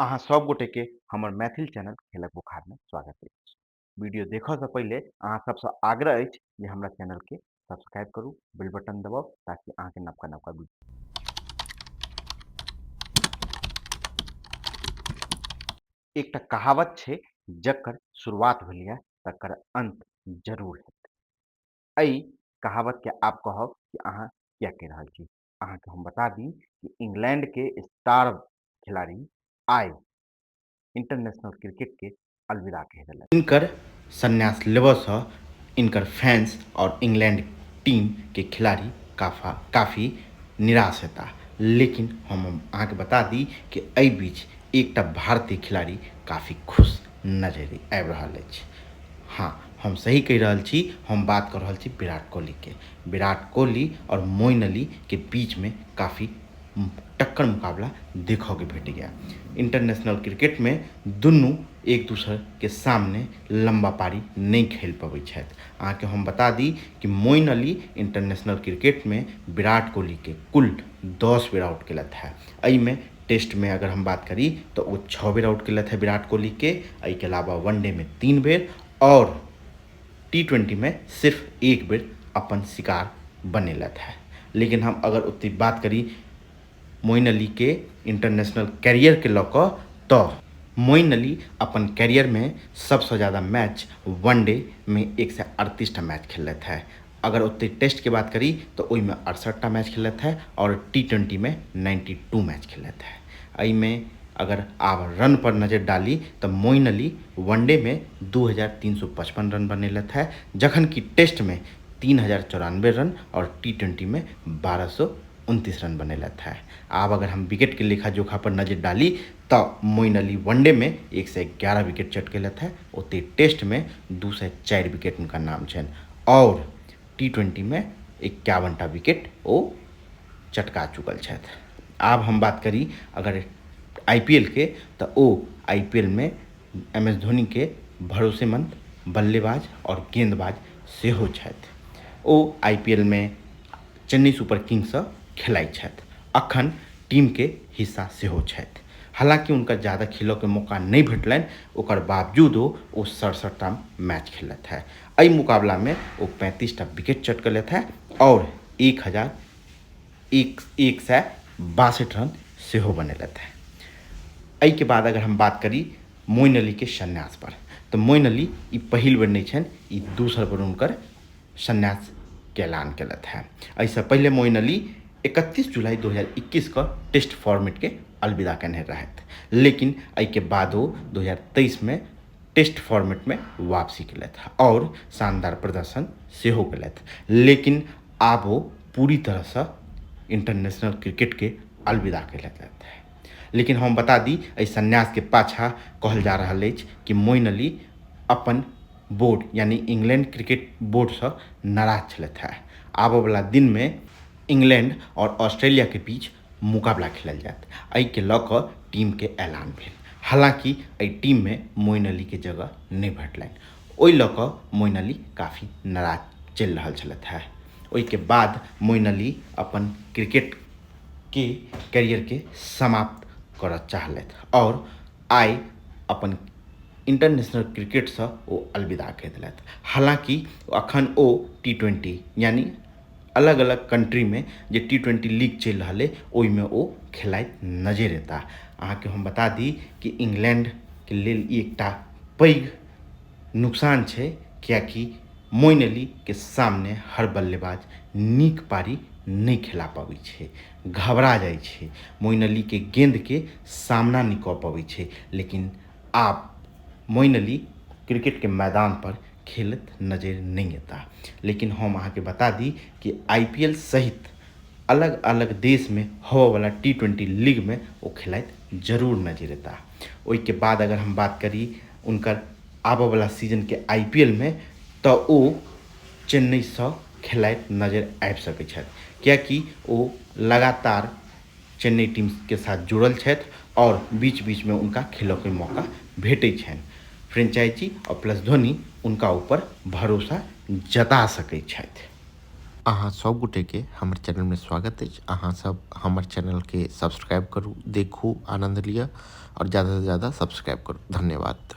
अहाँ सब गोटे के हमर मैथिल चैनल खेलक बोखार में स्वागत अछि। वीडियो देखऽ से पहिले अहाँ सबसँ आग्रह अछि जे हमरा चैनल के सब्सक्राइब करू, बेल बटन दबाउ ताकि अहाँ के नवका नवका वीडियो। एकटा कहावत छै जकर शुरुआत भेलैए तकर अंत जरूर हेतै। एहि कहावत के आब कहब कि अहाँ किया कहि रहल छी। अहाँके हम बता दी कि इंग्लैंड के स्टार खिलाड़ी आइ इंटरनेशनल क्रिकेट के अलविदा कहि देलक। इनकर संन्यास लेबऽसँ इनकर फैंस और इंग्लैंड टीम के खिलाड़ी काफी निराश हेता, लेकिन हम अहाँके बता दी कि एहि बीच एकटा भारतीय खिलाड़ी काफी खुश नजरि आबि रहल अछि। हाँ, हम सही कहि रहल छी, हम बात कऽ रहल छी विराट कोहली के। विराट कोहली और मोइन अली के बीच में काफी टक्कर मुकाबला देखऽ के भेटैया। इंटरनेशनल क्रिकेट में दुनू एक दूसर के सामने लंबा पारी नहीं खेल पबै छथि। अहाँके हम बता दी कि मोइन अली इंटरनेशनल क्रिकेट में विराट कोहली के कुल 10 बेर आउट केलथि है। एहिमे टेस्ट में अगर हम बात करी तो वो 6 बेर आउट केलथि है विराट कोहली के। एहिके अलावा वनडे में 3 बेर और टी20 में सिर्फ 1 बेर अपन शिकार बनेलथि है। लेकिन हम अगर ओते बात करी मोइन अली के इंटरनेशनल कैरियर के लऽ कऽ, तऽ मोइन अली अपन कैरियर में सबसँ ज़्यादा मैच वनडे में 138टा मैच खेललथि है। अगर ओते टेस्ट के बात करी तो ओहिमे 68टा मैच खेललथि है और टी20 में 92 मैच खेललथि है। एहिमे अगर आब रन पर नजर डाली तो मोइन अली वनडे में 2355 रन बनेलथि है, जखन कि टेस्ट में 3094 रन और टी20 में 1229 रन बनेलथि है। आब अगर हम विकेट के लेखा जोखा पर नजर डाली तो मोइन अली वनडे में 111 विकेट चटकेलथि है, ओते टेस्ट में 204 विकेट उनका नाम छनि और टी20 में 51टा विकेट ओ चटका चुकल छथि। आब हम बात करी अगर आईपीएल के, तो ओ आईपीएल में एम एस धोनी के भरोसेमंद बल्लेबाज और गेंदबाज सेहो छथि। ओ आईपीएल में चेन्नई सुपर किंग्ससँ खेलाइत छथि, अखन टीम के हिस्सा सेहो छथि। हालांकि उनका ज़्यादा खेलऽ के मौका नहीं भेटलनि, ओकर बावजूद ओ 67टा मैच खेललथि है। एहि मुकाबला में ओ 35टा विकेट चटकलथि है और 1162 रन सेहो बनेलथि है। एहिके बाद अगर हम बात करी मोइन अली के संन्यास पर, तो मोइन अली ई पहिल बेर नहीं छनि, ई दोसर बेर हुनकर संन्यास के ऐलान केलथि है। एहिसँ पहिले मोइन अली 31 जुलाई 2021 के टेस्ट फॉर्मेट के अलविदा केने रहथि, लेकिन एहिके बाद ओ 2023 में टेस्ट फॉर्मेट में वापसी केलथि और शानदार प्रदर्शन सेहो केलथि। लेकिन आब ओ पूरी तरहसँ इंटरनेशनल क्रिकेट के अलविदा केलथि है। लेकिन हम बता दी एहि संन्यास के पाछा कहल जा रहल अछि कि मोइन अली अपन बोर्ड यानी इंग्लैंड क्रिकेट बोर्डसँ नाराज छलथि है। आबऽवला दिनमे इंग्लैंड और ऑस्ट्रेलिया के बीच मुकाबला खेलल जायत, एहिके लऽ कऽ टीम के ऐलान भेल। हालांकि एहि टीम में मोइन अली के जगह नहीं भेटलनि, ओहि लऽ कऽ मोइन अली काफ़ी नाराज चलि रहल छलथि है। ओहिके बाद मोइन अली अपन क्रिकेट के कैरियर के समाप्त करऽ चाहलथि और आइ अपन इंटरनेशनल क्रिकेटसँ ओ अलविदा कहि देलथि। हालांकि अखन ओ टी20 यानी अलग अलग कंट्री में जे टी20 लीग चलि रहल अइ ओहिमे ओ खेलाइत नजरि एता। अहाँके हम बता दी कि इंग्लैंड के लेल ई एकटा पैघ नुकसान छै, कियाकि मोइन अली के सामने हर बल्लेबाज नीक पारी नहि खेला पबै छै, घबरा जाइ छै, मोइन अली के गेंद के सामना नहि कऽ पबै छै। लेकिन आब मोइन अली क्रिकेट के मैदान पर खेलैत नजरि नहि एता। लेकिन हम अहाँके बता दी कि आईपीएल सहित अलग अलग देश में होबऽवला टी20 लीग में ओ खेलाइत जरूर नजरि एता। ओहिके बाद अगर हम बात करी उनकर आबऽवला सीजन के आईपीएल में, तो ओ चेन्नईसँ खेलाइत नजरि आबि सकै छथि, कियाकि ओ लगातार चेन्नई टीम के साथ जुड़ल छथि और बीच बीच में उनका खेलऽ के मौका भेटै छनि। फ्रेंचाइजी और प्लस धोनी उनका ऊपर भरोसा जता सकै छथि। अहाँ सब गोटे के हमर चैनल में स्वागत अछि। अहाँ सब हमर चैनल के सब्सक्राइब करू, देखू, आनंद लिअ आओर ज्यादासँ ज्यादा सब्सक्राइब करू। धन्यवाद।